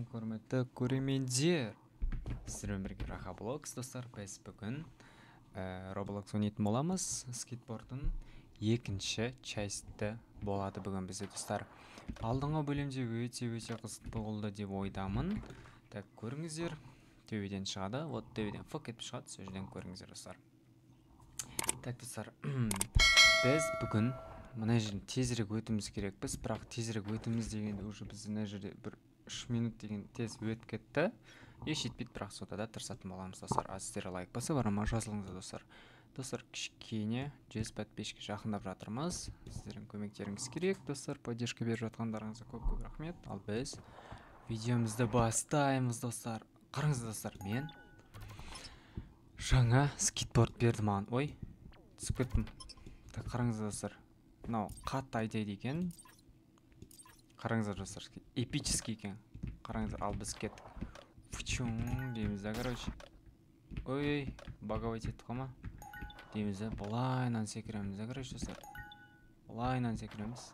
Ассалаумағалейкум, құрметті көрермендер. Сіздермен бірге Раха Блокс, достар. Біз бүгін Roblox ойнайтын боламыз. Скейтбордың екінші часті болады бүгін бізде, достар. Алдыңғы бөлімде өте-өте қызықты болды деп ойдамын. Так, көріңіздер, төбеден шығады. Вот төбеден фок етіп шығады, сол жерден көріңіздер, достар. Так, достар, біз бүгін мына жерден тезірек өтуіміз керекпіз, бірақ тезірек өтуіміз дегенде уже біз мына жерде бір 3 минут деген тез өтіп кетті. Еш жетпейді, бірақ сонда да тырысатын боламыз, достар. Ал сіздер лайк басып, арнама жазылыңыздар, достар. Достар, кішкене 100 подписчикке жақындап жатырмыз. Сіздердің көмектеріңіз керек, достар. Поддержка беріп жатқандарыңызға көп-көп рахмет. Ал біз видеомызды бастаймыз, достар. Қараңыздар, достар, мен жаңа скейтборд берді маған. Ой, түсіп кеттім. Так, қараңыздар, достар. Мынау қатты айдайды екен. Қараңыздар, достар, эпический екен. Қараңыздар, ал біз кеттік. Фучун дейміз да, короче. Ой, баговать етті қой ма? Дейміз да, былайынан секіреміз да, короче, достар. Былайынан секіреміз.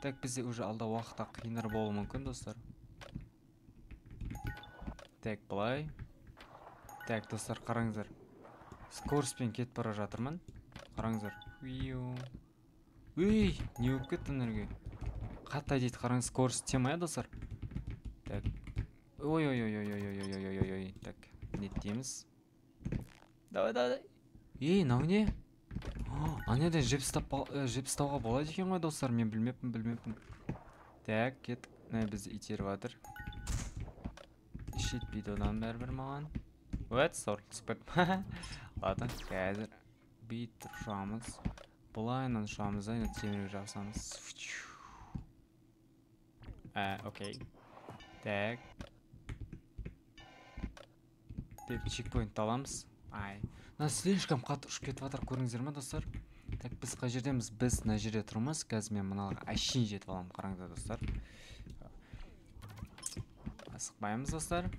Так, бізде уже алда уақытта қиыныр болуы мүмкін, достар. Так, былай. Так, достар, қараңыздар. Скоростьпен кетіп бара жатырмын. Қараңыздар. Үй, не болып кетті мына жерге? Қатты айдайды, қараңыз, скорость тема, достар. Так. Ой, ой, ой, ой, ой, ой, ой, ой, ой, ой. Так, не дейміз? Давай, давай. Ей, мынау не? Ана жерден жеп ұстауға болады екен ғой, достар. Мен білмеппін. Так, кеттік. Мына бізді итеріп жатыр. Жетпейді одан бәрібір маған. Өт, сор, түсіп кеттім. Ладно, қазір бүйтіп ұшамыз. Былайынан ұшамыз да, енді темірге жабысамыз. Окей. Так. Деп чекпоинтті аламыз. Ай. Мына слишком қатты ұшып кетіп жатыр, көрдіңіздер ме, достар? Так, біз қай жердеміз? Біз мына жерде тұрмыз. Қазір мен мыналарға әшейін жетіп аламын, қараңыздар, достар. Асықпаймыз, достар.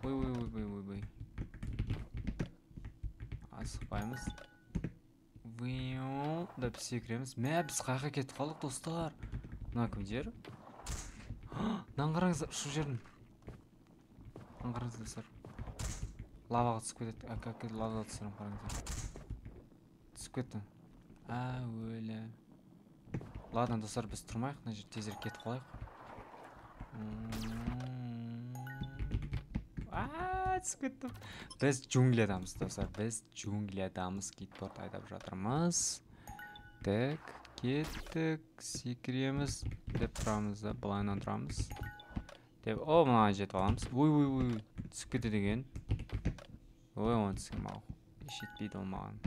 Ой, ой, ой, ой, ой, ой. Асықпаймыз. Виу, деп секіреміз. Мә, біз қаяққа кетіп қалдық, достар? Мына кімдер? Мынаны қараңыздар, ұшып жердім. Мынаны қараңыздар, достар. Лаваға түсіп кетеді. Әк, лаваға түсіремін, қараңыздар. Түсіп кетті. Өлі. Ладно, достар, біз тұрмайық, мына жерде тезірек кетіп қалайық. Түсіп кеттім. Біз джунглиядамыз, достар. Біз джунглиядамыз, скейтборд айдап жатырмыз. Так, кеттік, секіреміз деп тұрамыз да, былайынан тұрамыз. Деп, о, мынаған жетіп аламыз. Ой, ой, ой, түсіп кетеді екен. Ой, оны түскен маған. Жетпейді ол маған.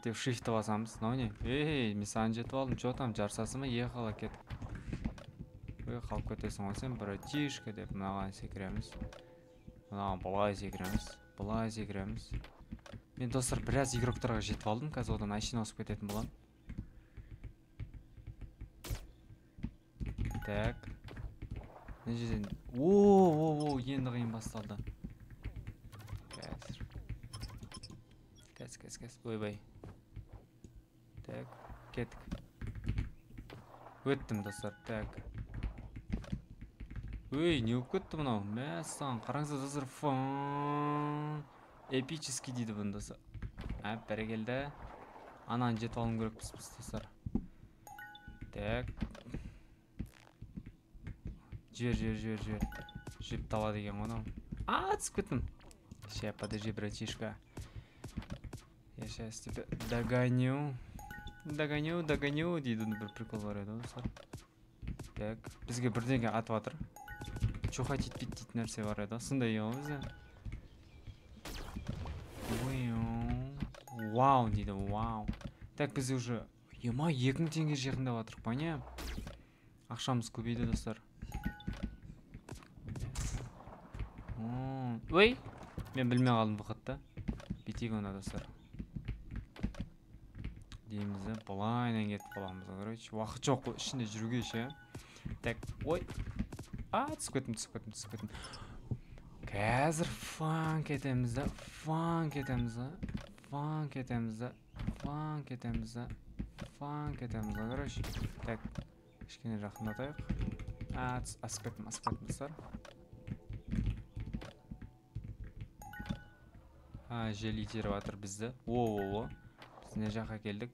Деп shift'ті басамыз. Мынау не? Ей, мен саған жетіп алдым. Чё там, жарысасың ба? Ехала, кеттік. Ой, қалып кетесің ғой сен, братишка, деп мынаған секіреміз. Мынаған былай секіреміз. Былай секіреміз. Мен, достар, біраз игроктарға жетіп алдым. Қазір одан әшейін ауысып кететін боламын. Так. Мына жерден. О, о, о, енді қиын басталды. Қазір. Қазір, қазір, қазір. Ойбай. Так, кеттік. Өттім, достар. Так. Ой, не болып кетті мынау? Мәссаған, қараңыздар, достар. Фан. Эпический дейді бұны, достар. Әп, бәрекелді. Ананы жетіп алуым керекпіз біз, достар. Так. Жібер, жібер, жібер, жібер. Жіп тала деген ғой мынау. А, түсіп кеттім. Ща, подожди, братишка. Я щас тебя догоню. Догоню, догоню дейді бір прикол бар еді, достар. Так, бізге бірдеңе атып жатыр. Чухать етпейді дейтін нәрсе бар еді. Сондай ғой бізде. Вау дейді, вау. Так, біз уже ема 2000 теңге жақындап жатырық па, не? Ақшамыз көбейді, достар. Ой, мен білмей қалдым выходты. Бүйтейік онда, достар. Дейміз де, былайынан кетіп қаламыз, короче. Уақыт жоқ қой, ішінде жүруге ше. Так, ой. А, түсіп кеттім, түсіп кеттім, түсіп кеттім. Қазір фанк етеміз да, фанк етеміз да, фанк етеміз да, фанк етеміз да, фанк етеміз да, короче. Так, Кішкене жақындатайық. Асып кеттім, асып кеттім, достар. Жел итеріп жатыр бізді. О, біз мына жаққа келдік.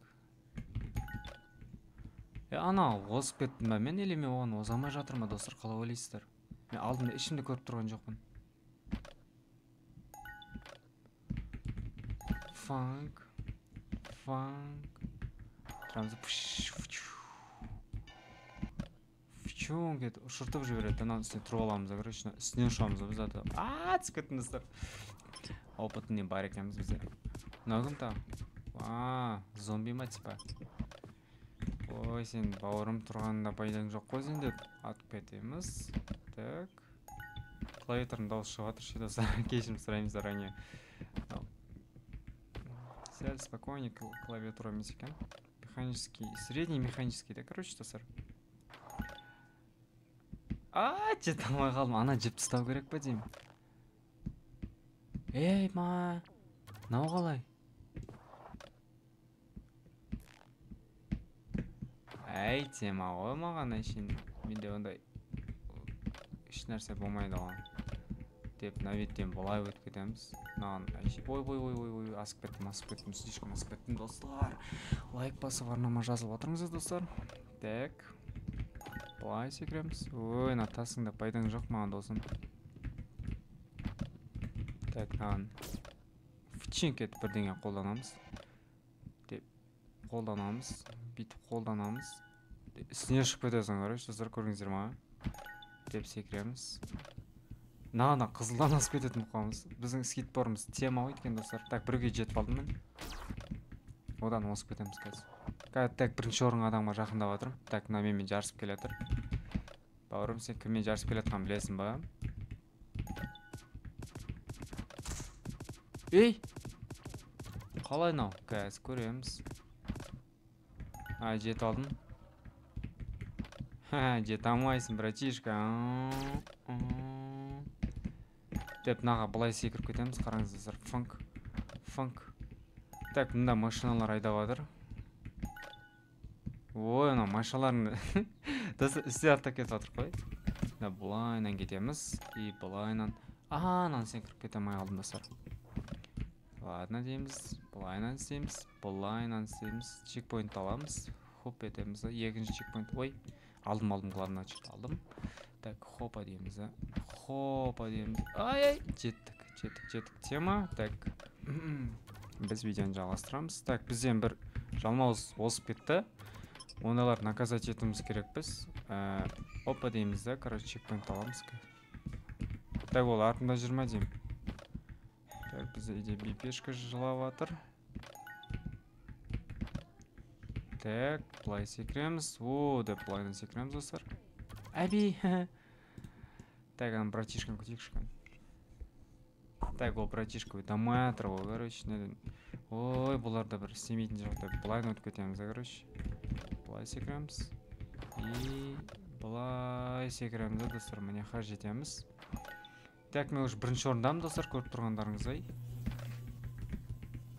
Ана озып кеттім ба мен, или мен оған оза алмай жатыр ма, достар, қалай ойлайсыздар? Мен алдымда ешкімді көріп тұрған жоқпын. Фанк, фанк. Тұрамыз. Фчун кетіп ұшыртып жібереді. Ананың үстіне тұрып аламыз, короче, үстінен ұшамыз біз. Түсіп кеттім, достар. Опытный бар екенбіз бізде. Мынау кім тағы? Зомби ма типа? Ой, сен бауырым тұрғанында пайдаң жоқ қой сен деп атып кетеміз. Так. Клавиатурның дауысы шығып жатыр ше, достар. Кешірім сұраймын заранее. Сәл спокойнее, клавиатура емес екен. Механический, средний механический, да, короче, достар. Жете алмай қалдым. Ана жіп тастау керек па деймін. Ей, ма. Мынау қалай? Әй, тема ғой маған әшейін. Менде ондай еш нәрсе болмайды оған. Деп, мына беттен былай өтіп кетеміз. Мынаған әшейін. Ой, ой, ой, ой, ой, асып кеттім, асып кеттім, слишком асып кеттім, достар. Лайк басып арнама жазылып отырыңыздар, достар. Так. Былай секіреміз. Ой, мына тасыңда пайдаң жоқ маған, досым. Так, мынаған фчинк етіп бірдеңе қолданамыз. Деп қолданамыз. Бүйтіп қолданамыз. Үстіне шығып кетесің, короче, достар, көрдіңіздер ма? Деп секіреміз. Мынаған қызылдан асып кететін болып қаламыз. Біздің скейтбордымыз тема ғой екен, достар. Так, біреуге жетіп алдым мен. Одан озып кетеміз қазір. Так, бірінші орынға адамға жақындап жатырмын. Так, мына менімен жарысып келе жатыр. Бауырым, сен кіммен жарысып келе жатқанын білесің ба? Ей! Қалай мынау? Қазір көреміз. Жетіп алдым. Жете алмайсың, братишка. Деп мынаға былай секіріп кетеміз. Қараңыз, достар. Фанк. Фанк. Так, мында машиналар айдап жатыр. Ой, ана машиналардың достар үсте артта кетіп жатыр қой. Мына былайынан кетеміз. И былайынан. Ананы секіріп кете алмай қалдым, достар. Ладно дейміз. Былайынан істейміз. Былайынан істейміз. Чекпоинт аламыз. Хоп етеміз. Екінші чекпоинт. Ой, алдым, алдым, главный алдым. Так, хопа дейміз, хопа дейміз. Ай-ай, жеттік, жеттік, жеттік. Тема. Так, біз видеоны жалғастырамыз. Так, бізден бір жалмауыз озып кетті. Ондайлар наказать етуіміз керек біз. Опа дейміз да, короче, чекпоинт аламыз. Так, ол артында жүр ма деймін. Так, бізде үйде бипешка жылап жатыр. Так, былай секіреміз. О, деп былайдан секіреміз, достар. Әби! Так, ана братишканы күтейік кішкене. Так, ол братишка өте алмай жатыр ғой, короче. Ой, бұлар да бір істемейтін жоқ деп былайдан өтіп кетеміз, короче. Былай секіреміз. И былай секіреміз, да, достар. Міне жаққа жетеміз. Так, мен уже бірінші орындамын, достар, көріп тұрғандарыңыздай.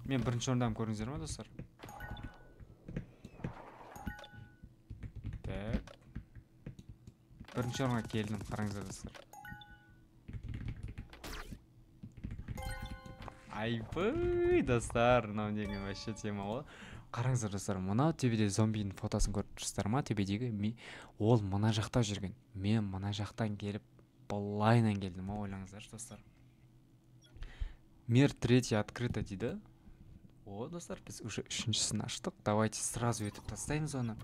Мен бірінші орындамын, көрдіңіздер ма, достар? Так. Бірінші орынға келдім, қараңыздар, достар. Айбай, достар, мынау деген вообще тема ғой. Қараңыздар, достар, мынау төбеде зомбидің фотосын көріп тұрсыздар ма? Төбедегі ол мына жақта жүрген. Мен мына жақтан келіп, былайынан келдім, ойлаңыздаршы, достар. Мир третий открыто дейді. О, достар, біз уже үшіншісін аштық. Давайте сразу өтіп тастаймыз оны.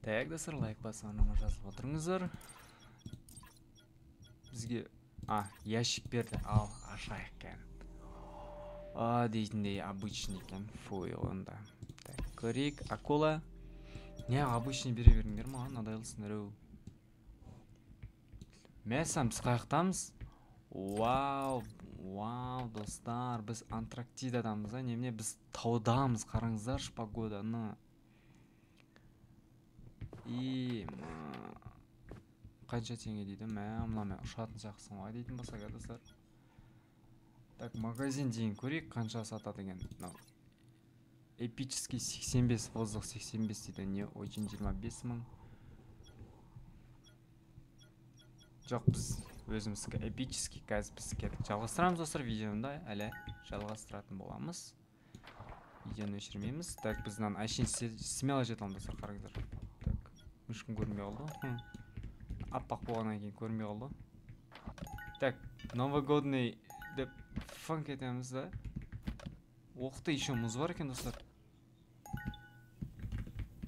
Так, достар, лайк басып арнама жазылып отырыңыздар. Бізге ящик берді. Ал, ашайық екен. Дейтіндей обычный екен. Фуй, онда. Так, көрейік. Акула. Не, обычный бере беріңдер маған, надоелсіңдер ау. Мәссаған, біз қаяқтамыз? Вау, вау, достар, біз Антарктидадамыз, а немене, біз таудамыз, қараңыздаршы погоданы. И қанша теңге дейді? Мә, мына мен ұшатын сияқтысың ғой дейтін болсақ, достар. Так, магазин дейін көрейік, қанша сатады екен. Мынау Эпический 85, воздух 85 дейді. Не очень 25 мың. Жоқ, біз өзіміздікі эпический. Қазір біз кеттік. Жалғастырамыз, достар, видеоны да әлі жалғастыратын боламыз. Видеоны өшірмейміз. Так, біз мынаны әшейін смело жете аламыз, достар, қараңыздар. Так, ешкім көрінбей қалды. Аппақ болғаннан кейін көрінбей қалды. Так, новогодний деп фанк етеміз да. Оқты, еще мұз бар екен, достар.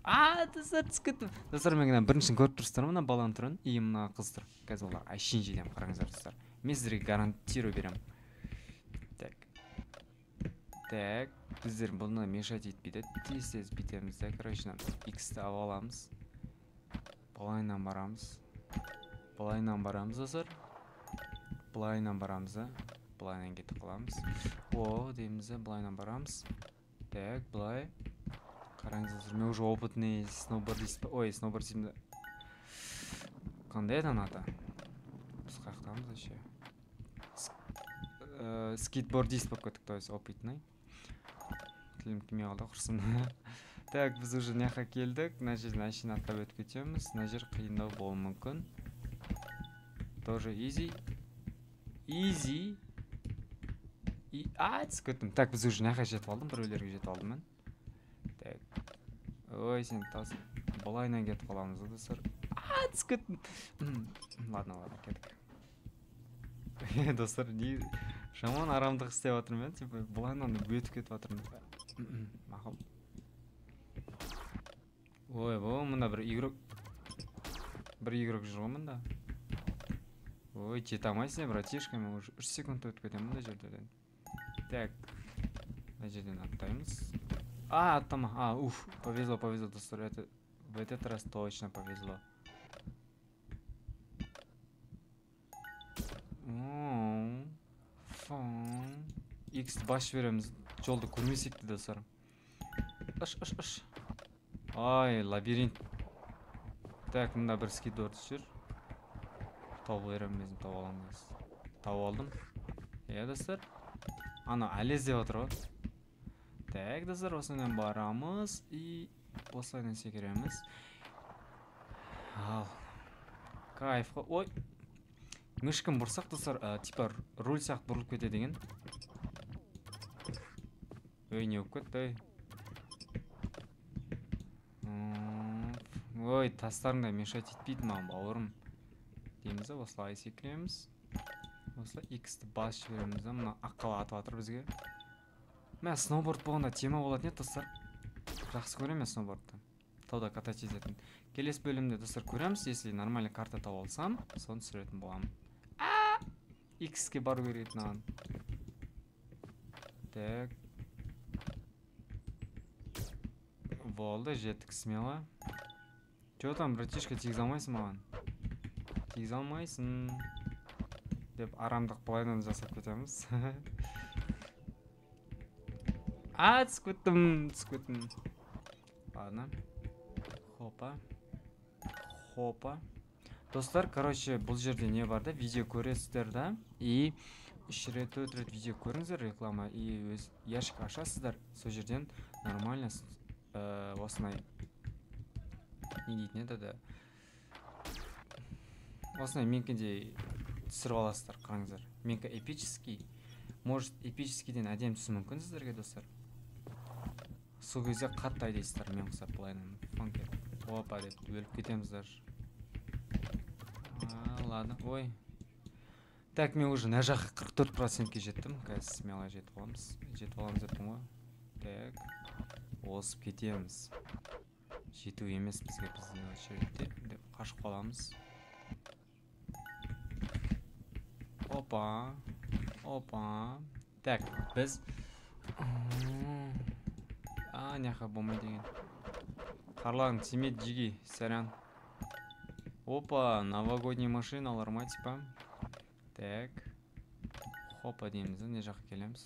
А, достар, түсіп кеттім. Достар, мен мына біріншін көріп тұрсыздар ма, мына баланың түрін? И мына қыз тұр. Қазір олар әшейін жетемін, қараңыздар, достар. Мен сіздерге гарантирую беремін. Так. Так, біздер бұны мешать етпейді. Тез-тез бүйтеміз да, короче, мына X-ті алып аламыз. Былайынан барамыз. Былайынан барамыз, достар. Былайынан барамыз да. Былайынан кетіп қаламыз. О, дейміз да, былайынан барамыз. Так, былай. Қараңыз, достар, мен уже опытный сноубордист, ой, сноубордист. Қандай еді ана аты? Біз қаяқтамыз вообще? Скейтбордист болып кеттік, то есть опытный. Тілім келмей қалды, құрсын. Так, біз уже мына жаққа келдік. Мына жерден әшейін аттап өтіп кетеміз. Мына жер қиындау болуы мүмкін. Тоже easy. Easy. И, а, түсіп кеттім. Так, біз уже мына жаққа жетіп алдым, біреулерге жетіп алдым мен. Так. Ой, сен тас. Былайынан кетіп қаламыз, достар. А, түсіп кеттім. Ладно, ладно, кеттік. Достар, не жаман арамдық істеп жатырмын мен, типа былайынан өтіп кетіп жатырмын. Мақұл. Ой, о, мында бір игрок. Бір игрок жүр ғой мында. Ой, жете алмайсың, братишка, мен уже 3 секунд өтіп кетемін мында жерден. Так. Мына жерден аттаймыз. А, аттама. А, уф, повезло, повезло, достар. Это в этот раз точно повезло. X бас жібереміз. Жолды көрмесек те, достар. Аш, аш, аш. Ай, лабиринт. Так, мында бір скейтборд жүр. Тауып беремін, өзім тауып аламын қазір. Тауып алдым. Иә, достар. Ана әлі іздеп отыр ғой. Так, достар, осыдан барамыз и осылайдан секіреміз. Ал. Кайф қой. Ой. Мышканы бұрсақ, достар, типа руль сияқты бұрылып кетеді деген. Ой, не болып кетті, ой. Ой, тастарың да мешать етпейді маған, бауырым. Дейміз да, осылай секіреміз. Осылай X-ті басып жібереміз да, мына аққала атып жатыр бізге. Мә, сноуборд болғанда тема болатын еді, достар. Жақсы көремін мен сноубордты. Тауда катать ететін. Келесі бөлімде, достар, көреміз. Если нормальный карта тауып алсам, соны түсіретін боламын. А! X-ке бару керек еді маған. Так. Болды, жеттік смело. Чё там, братишка, тигізе алмайсың маған? Тигізе алмайсың. Деп арамдық былайынан жасап кетеміз. А, түсіп кеттім, түсіп кеттім. Ладно. Хопа. Хопа. Достар, короче, бұл жерде не бар да, видео көресіздер да. И 3 рет, 4 рет видео көріңіздер, реклама. И өз ящик ашасыздар. Сол жерден нормально, осындай не дейтін еді да. Осындай менікіндей түсіріп аласыздар, қараңыздар. Менікі эпический. Может, эпическийден әдемі түсуі мүмкін сіздерге, достар. Сол кезде қатты айдайсыздар, мен ұқсап былайынан фанк етіп. Опа деп өліп кетеміз даже. А, ладно, ой. Так, мен уже мына жаққа 44%-ке жеттім. Қазір смело жетіп аламыз. Жетіп аламыз деппін ғой. Так. Осып кетеміз. Жету емес бізге, біздің очередьте деп қашып қаламыз. Опа. Опа. Так, біз а, няха болмайды деген. Қарларың тимейді, жиги, сорян. Опа, новогодний машиналар ма, типа. Так. Хопа дейміз, не жаққа келеміз.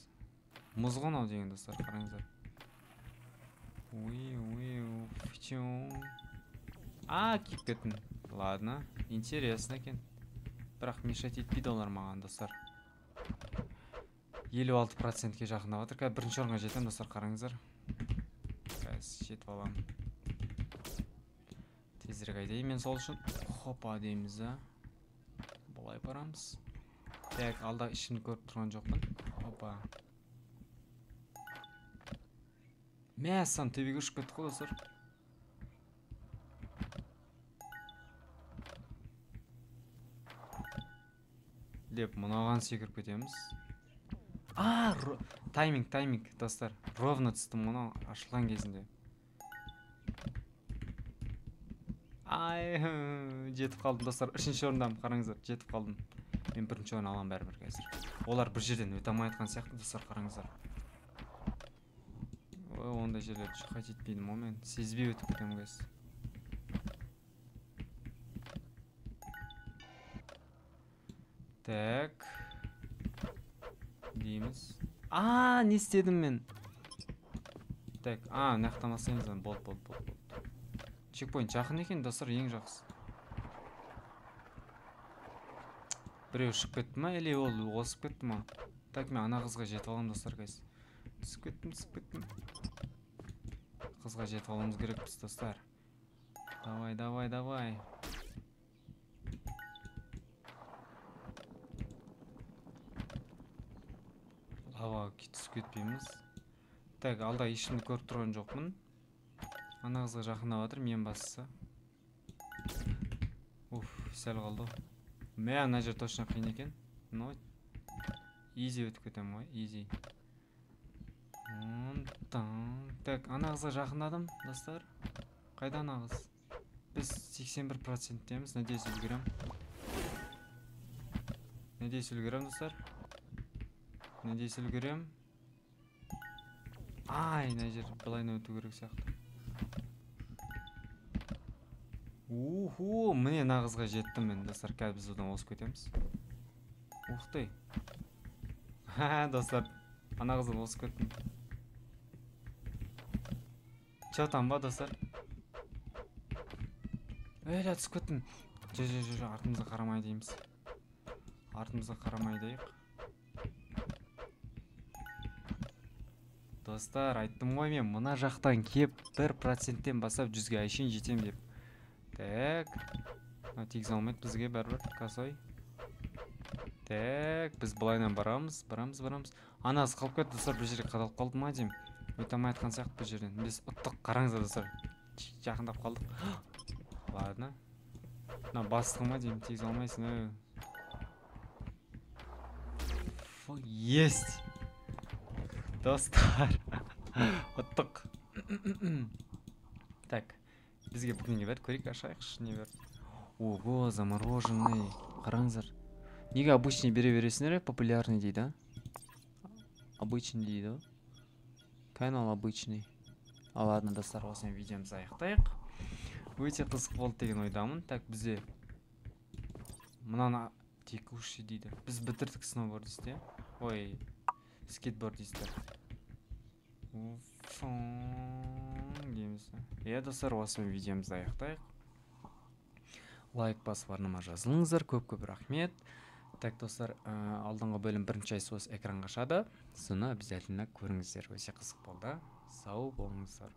Мұз ғой мынау деген, достар, қараңыздар. Уи, уи, фчу. А, киіп кеттім. Ладно, интересно екен. Бірақ мешать етпейді олар маған, достар. 56%-ке жақындап жатыр. Қазір бірінші орынға жетемін, достар, қараңыздар. Жетіп аламын. Тезірек айтайын мен сол үшін. Хопа дейміз да. Былай барамыз. Так, алда ішімді көріп тұрған жоқпын. Хопа. Мәссаған, төбеге ұшып кеттік қой, достар. Деп мынаған секіріп кетеміз. А, тайминг, тайминг, достар. Ровно түстім мынау ашылған кезінде. Ай, жетіп қалдым, достар. 3-ші орындамын, қараңыздар, жетіп қалдым. Мен 1-ші орын аламын бәрібір қазір. Олар бір жерден өте алмай жатқан сияқты, достар, қараңыздар. Ой, ондай жерлерді шыға жетпейдім ғой мен. Сезбей өтіп кетемін қазір. Так. Дейміз. А, не істедім мен? Так, а, мына жақтан бастаймыз. Болды, болды, болды, болды. Чекпоинт жақын екен, достар, ең жақсы. Біреу шығып кетті ма, или ол осып кетті ма? Так, мен ана қызға жетіп аламын, достар, қазір. Түсіп кеттім, түсіп кеттім. Қызға жетіп алуымыз керекпіз, достар. Давай, давай, давай. Лава түсіп кетпейміз. Так, алда ешкімді көріп тұрған жоқпын. Ана қызға жақындап жатыр, мен бастысы. Уф, сәл қалды. Мә, ана жер точно қиын екен. Но изи өтіп кетемін ғой, изи. Так, ана қызға жақындадым, достар. Қайда ана қыз? Біз 81%-теміз, надеюсь, үлгерем. Надеюсь, үлгерем, достар. Надеюсь, үлгерем. Ай, мына жер былайынан өту керек сияқты. Уху, міне мына қызға жеттім мен, достар. Қазір біз одан озып кетеміз. Ух ты. Ха, достар, ана қыздан озып кеттім. Че там ба, достар? Өлә, түсіп кеттім. Жо, жо, жо, артымызға қарамай дейміз. Артымызға қарамай дейік. Достар, айттым ғой мен, мына жақтан кеп 1%-тен бастап 100-ге әшейін жетем деп. Так, мына тигізе алмайды бізге бәрібір, косой. Так, біз былайынан барамыз, барамыз, барамыз. Ана қыз қалып кетті, достар, бір жерге қадалып қалды ма деймін. Өте алмай жатқан сияқты бұл жерден. Біз ұттық, қараңыздар, достар. Жақындап қалдық. Ладно. Мына бастығы ма деймін, тигізе алмайсың, ау. Фу, есть. Достар, ұттық. Так, бізге бүгін не берді? Көрейік, ашайықшы, не берді. Ого, замороженный. Қараңыздар. Неге обычный бере бересіңдер, популярный дейді, а? Обычный дейді. Канал обычный. А ладно, достар, осымен видеомызды аяқтайық. Өте қызық болды деген ойдамын. Так, бізде мынаны текущий дейді. Біз бітірдік сноубордисте. Ой, скейтбордистер. Дейміз. Иә, достар, осымен видеомызды аяқтайық. Лайк басып арнама жазылыңыздар. Көп-көп рахмет. Так, достар, алдыңғы бөлім бірінші ай осы экранға шығады. Соны обязательно көріңіздер. Өте қызық болды. Сау болыңыздар.